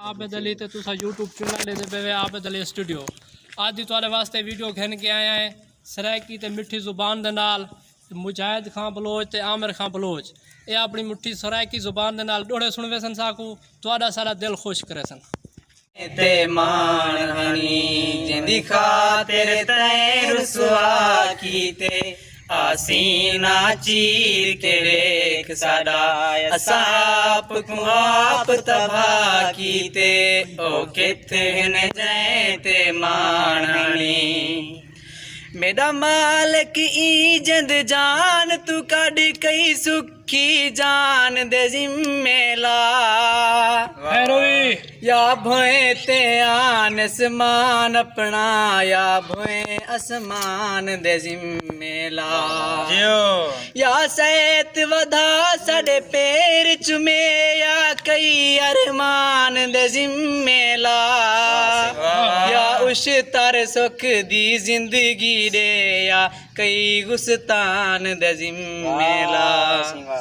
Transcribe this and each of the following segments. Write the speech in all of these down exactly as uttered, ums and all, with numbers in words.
عابد علی تے تساں یوٹیوب چینل ݙیندے پئے وے عابد علی اسٹوڈیو۔ اڄ دی تہاݙے واسطے ویڈیو گھن کے آیا ہے سرائیکی تے مٹھی زبان دے نال مجاہد خان بلوچ تے عامر خان بلوچ۔ اے اپݨی مٹھی سرائیکی زبان دے نال ݙوہڑے سݨویسن ساکوں، تہاݙا سارا دل خوش کریسن۔ تے ماݨ ہنی، جیندی خاطر تیں رسوا کیتے۔ آسینہ چیر کے ݙیکھ ساݙا، اساں آپ کوں آپ تباہ کیتے۔ او کتھ ہن جئیں تے ماݨ ہنی۔ میݙا مالک ایں جند جان توں کڈھ کئی سکھی جان دے ذمے لا۔ خیر ہوئی۔ یا بھوئیں تے آن اسمان اپݨا، یا بھوئیں اسمان دے ذمے لا۔ جیو۔ یا سیت ودھا ساݙے پیر چمے، یا کئی ارمان دے ذمے لا۔ واہ۔ یا اشتر سکھ دی زندگی ݙے، یا کئی غستان دے ذمے لا۔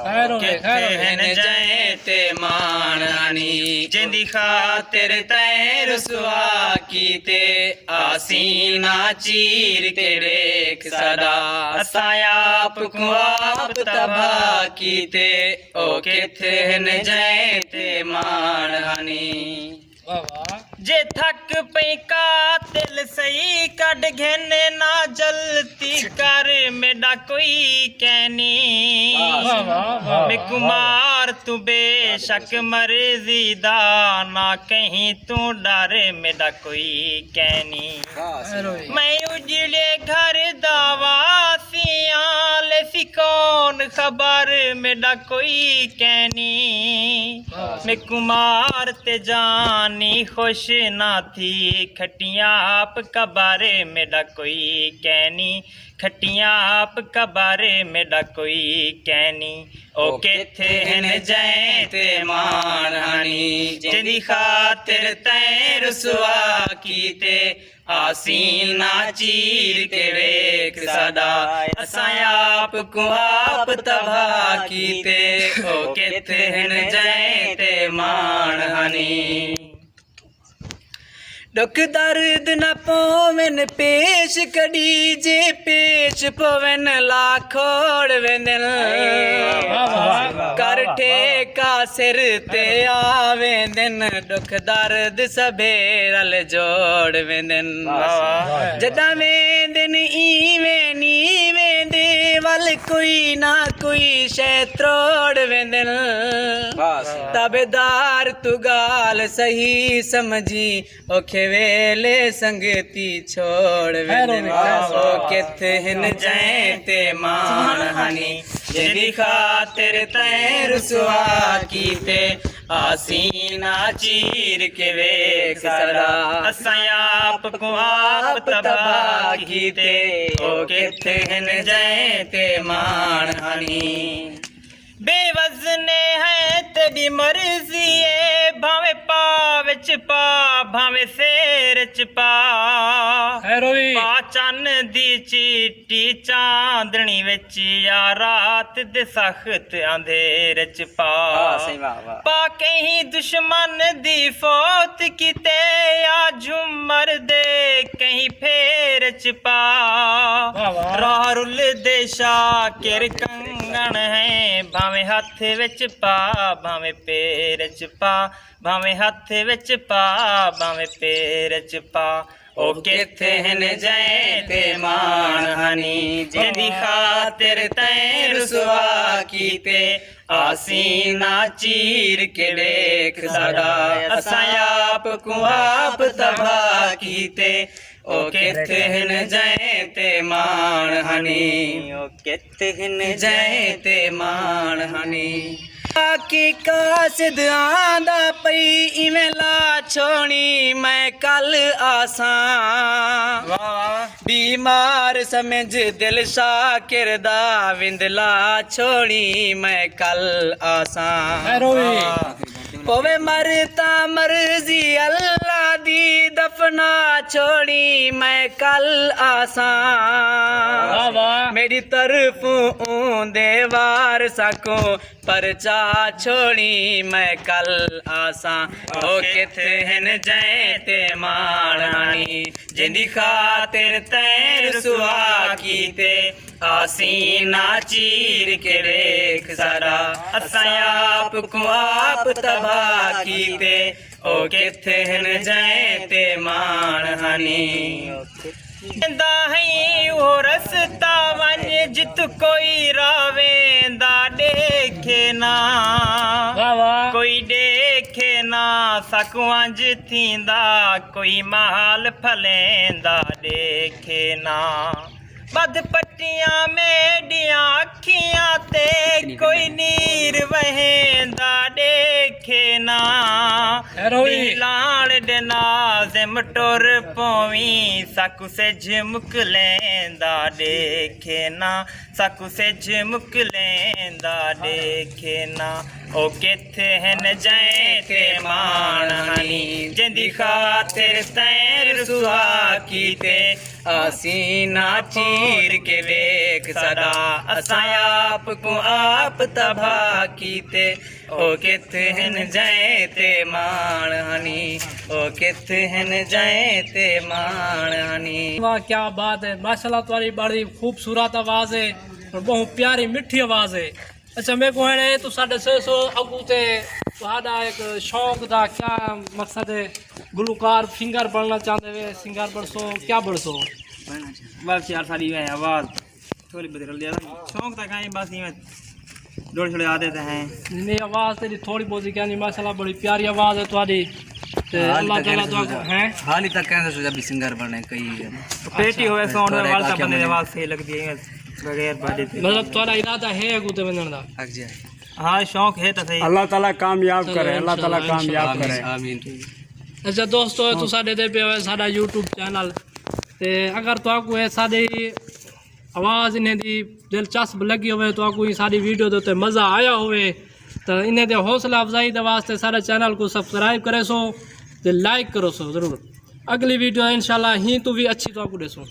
خیر ہوئے، خیر کتھے ہوئے۔ ہن جئیں تے ماݨ ہنی، جیندی خاطر تیں رسوا کیتے۔ آسینہ چیر کے ݙیکھ ساݙا، اساں آپ کوں آپ تباہ کیتے۔ او کتھے ہن جئیں تے ماݨ ہنی۔ واہ واہ۔ جے تھک پئیں قاتل سہی کڈھ گھن، نہ جلتی کر میݙا کوئی کینی۔ واہ واہ واہ۔ میکوں مار توں بے شک مرضی دا، نہ کہیں توں ݙر میݙا کوئی کینی۔ خیر ہوئی۔ میں اجڑے گھر دا واسیاں، لیسی کون خبر میݙا کوئی کینی۔ میکوں مار تے جانی خوش نہ تھی، کھٹیاں آپ قبر میݙا کوئی کینی۔ کھٹیاں آپ قبر میݙا کوئی کینی۔ او کتھے ہن جئیں تے ماݨ ہنی، جیندی خاطر تیں رسوا کیتے۔ آسینہ چیر کے ݙیکھ ساݙا، اساں آپ کوں آپ تباہ کیتے۔ او کتھے ہن جئیں تے ماݨ ہنی۔ ݙکھ درد نہ پوون پیش کݙی، جے پیش پوون لا کھوڑ ویندن۔ واہ واہ۔ کر ٹھیکا سر تے آ ویندن، ݙکھ درد سبھے رل جوڑ ویندن۔ جݙاں ویندن ایویں نی ویندے، ول کوئی نہ کوئی شے تروڑ ویندن۔ تابعدار توں ڳالھ صحیح سمجھی، اوکھے ویلے سنگتی چھوڑ ویندن۔ او کتھ ہن جئیں تے ماݨ ہنی، جیندی خاطر تیں رسوا کیتے۔ آسینہ چیر کے ویکھ ساݙا، اساں آپ کوں آپ تباہ کیتے۔ او کتھ ہن جئیں تے ماݨ ہنی۔ بے وزن ہے تیݙی مرضی اے، بھاویں پا وچ پا، بھاویں سیر وچ پا۔ خیر ہوئی۔ پا چن دی چیٹی چاندنی وچ، یا رات دے سخت اندھیر وچ پا۔ پا کہیں دشمن دی فوت کیتے، یا جھمر دے کہیں پھیر وچ پا۔ واہ واہ۔ راہ رل دے شاکر کنگن ہیں، بھاویں ہتھ وچ پا، بھاویں پیر وچ پا، بھاویں ہتھ وچ پا، بھاویں پیر وچ پا۔ او کتھ ہن جئیں تے ماݨ ہنی، جیندی خاطر تیں رسوا کیتے۔ آسینہ چیر کے ݙیکھ ساݙا، اساں آپ کوں آپ تباہ کیتے۔ او کتھ ہن جئیں تے ماݨ ہنی، او کتھ ہن جئیں تے ماݨ ہنی۔ آکھی قاصد آندا پئی، ایویں لا چھوڑی میں کل آساں۔ بیمار سمجھ دل شاکر دا، وندلا چھوڑی میں کل آساں۔ خیر ہوئی۔ پوے مر تاں مرضی اللہ دی، دفنا چھوڑی میں کل آساں۔ میݙی طرفوں اوندے وارثاں کوں پرچا چھوڑی میں کل آساں۔ او کتھ ہن جئیں تے ماݨ ہنی، جیندی خاطر تیں رسوا کیتے، آسینہ چیر کے ݙیکھ ساݙا، اساں آپ کوں آپ تباہ کیتے۔ او کتھ ہن جئیں تے ماݨ ہنی۔ ویندا ہئیں اوہو رستہ ونڄ، جت کوئی راہ ویندا ݙیکھے نہ۔ کوئی ݙیکھے نہ، ساکوں انج تھیندا، کوئی مال پھلیندا ݙیکھے نہ۔ ٻدھ پٹیاں میݙیاں اکھیاں تے، کوئی نیر وہیندا ݙیکھے نہ۔ ݙینہہ لہݨ ݙے ناظم ٹر پوویں، ساکوں سجھ مکلیندا ݙیکھے نہ، ساکوں سجھ مکلیندا ݙیکھے نہ۔ او کتھ ہن جئیں تے ماݨ ہنی، جیندی خاطر تیں رسوا کیتے، آسینہ چیر کے ݙیکھ ساݙا، اساں آپ کوں آپ تباہ کیتے۔ او کتھ ہن جئیں تے ماݨ ہنی، او کتھ ہن جئیں تے ماݨ ہنی۔ واہ، کیا بات ہے، ماشاءاللہ، تہاݙی بڑی خوبصورت آواز ہے اور بہت پیاری میٹھی آواز ہے۔ اچھا، میکوں ہݨ اے تساں ݙسیسو، اڳوں تے تہاݙا ہک شوق دا کیا مقصد ہے؟ گلوکار، سنگر بݨݨا چاہندے وے، سنگر بݨسو، کیا بݨسو؟ بس یار، ساݙی اے آواز تھوڑی بدل ݙیا، شوق تاں کائیں، بس ایویں ݙوڑ چھوڑے آتے تے ہیں۔ نہیں، آواز تیݙی تھوڑی بہت ہی کہنی، ماشاءاللہ بڑی پیاری آواز ہے تہاݙی۔ تے اللہ تعالیٰ تہاکوں، ہیں؟ حالی تک کہندے سو جب سنگر بݨے کئی۔ پیٹی ہوئے ساؤنڈ وال تاں بندے دی آواز صحیح لڳدی ہے، بغیر باجے تے۔ مطلب، تہاݙا ارادہ ہے اڳوں تے ونڄݨ دا؟ ہاں، شوق ہے تاں صحیح۔ اللہ تعالیٰ کامیاب کرے، اللہ تعالیٰ کامیاب کرے۔ آمین۔ اچھا دوستو، تساں ݙیہدے پئے ہوئے ساݙا یوٹیوب چینل، تے اگر تہاکوں اے ساݙی آواز انہیں دی دلچسپ لڳی ہووے، تہاکوں ایں ساݙی ویڈیو دے اتے مزہ آیا ہووے، تاں انہیں دے حوصلہ افزائی دے واسطے ساݙے چینل کوں سبسکرائب کریسو تے لائک کریسو ضرور۔ اڳلی ویڈیو انشاءاللہ ہیں توں وی اچھی تہاکوں ݙیسوں۔